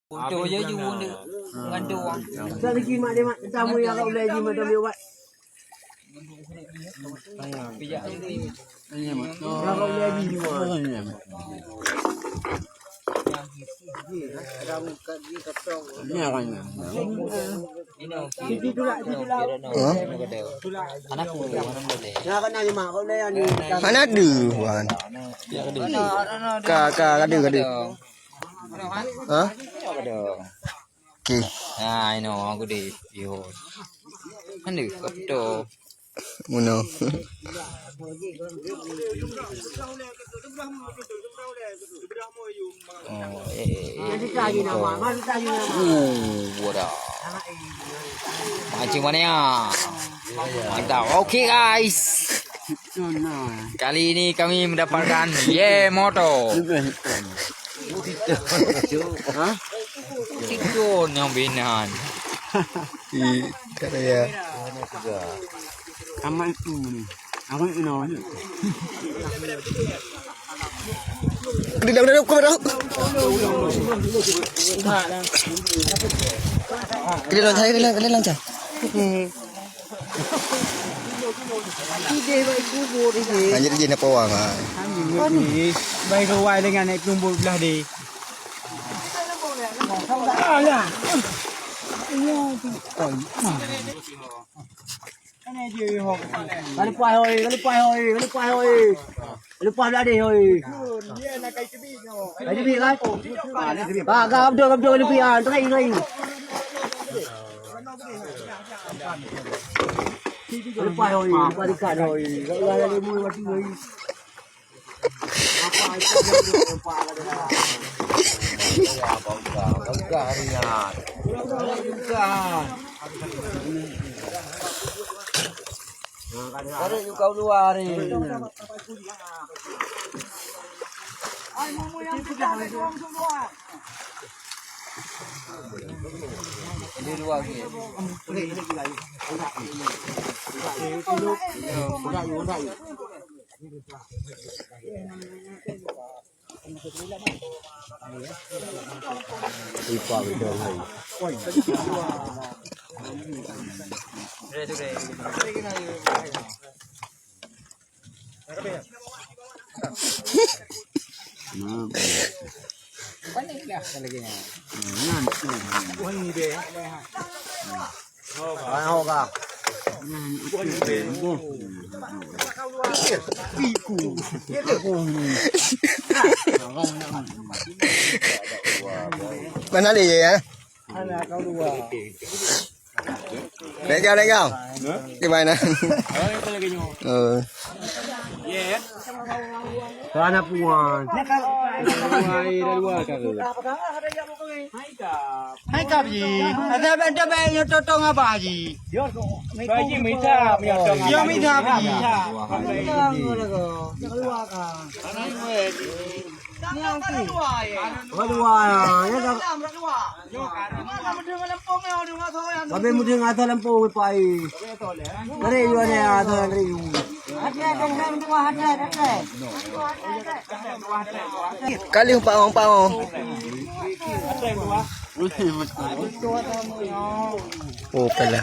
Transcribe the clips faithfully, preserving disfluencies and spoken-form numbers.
Untuk je ju ngan tu. Dah lagi mak dia mak tamu yang kau boleh ji mak tamu buat. Yang kau boleh ji dua. Hah? Anak tu, anak tu. Yang kau nanya mak kau boleh yang ni. Anak tu, Wan. Ka, ka, ka ada, ka ada. Ha? Okey. Ha, ino aku di yo. Ande kapto. Muno. Oh, eh, eh, eh. Jadi tadi nama, baru tadi nama. Oh, wadah. Mancing mana ya? Mantap. Okey, guys. Kali ini kami mendapatkan ye motor. Hah? Itu yang binan. Ih, tak payah. Aman tu ni. Aman tu ni. Dia dah, dah, dah, dah. Dia dah, dah, dah, dah. Idéh bak kubur idéh. Lanjut je nak pawang ah. Bai ruai dengan naik kumbul belah deh. Alah. Kali puai hoi, kali puai hoi, kali puai hoi. Lepas dah deh, oi. Kai teubiet kan? Ah, ka betul, ka betul, ka teubiet, ah. Tengah, tengah. Lepas, oi. Lepas dekat, oi. Ka ulah dah lima, mati, oi. Tarik yue keu luwa ni. Di luwa ni. Mana dia ya? Anak kau dua. Let go, let go. Di mana? Oh. Sana puan. Hai, dah dua kali. Hai, Kak Ji. Ada benda baik yang totong apa, Ji? Bagi minta, minta. Ya, minta apa, Ji? Minta. Keluar, Kak. Dua, ya. Tapi mudeng atau lampung pai. Dari dua ni atau dari. Kali empat orang, empat orang. Oh, kalah.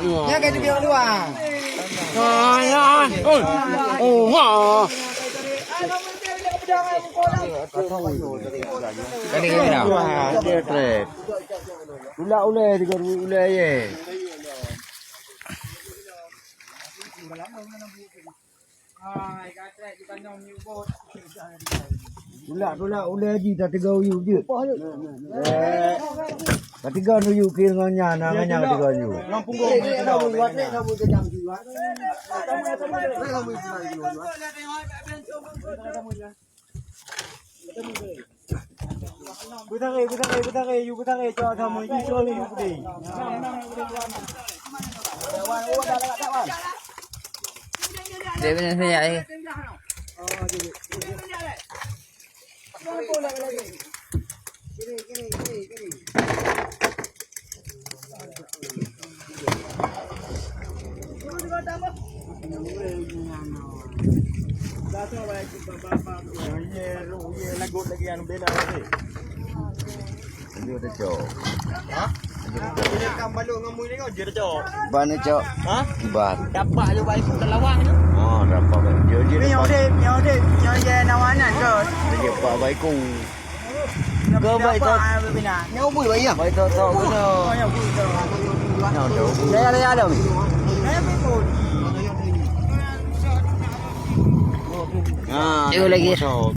Ya, kayak di luar. Oh, wah. Tadi kan dah. Tulak ulai, tiga ulai ye. Tulak, tulak, ulai ji, tateugah u yup jeuet. Eh, tateugah u yup keu ngon nyan, ngon nyan tateugah u yup. Beutare, beutare, beutare, yue beutare, cok sama, yue cok lé, yue beutare. Dia punya saya, eh. Lanjut, Cok. Ha? Lanjut, Cok. Ban, Cok. Ha? Ban. Dapat je bak iku dalam lawang tu. Oh, dapat bak. Dia je. Ni dapat. Odeh, ni odeh, ni odeh nawanan ke? Dia je bak, bak iku. Kau baik tak? Ni ubui baik ya? Baik tak, tak guna. Dah, dah, dah. Saya, saya ada ni. Ha, tengok lagi. Cok.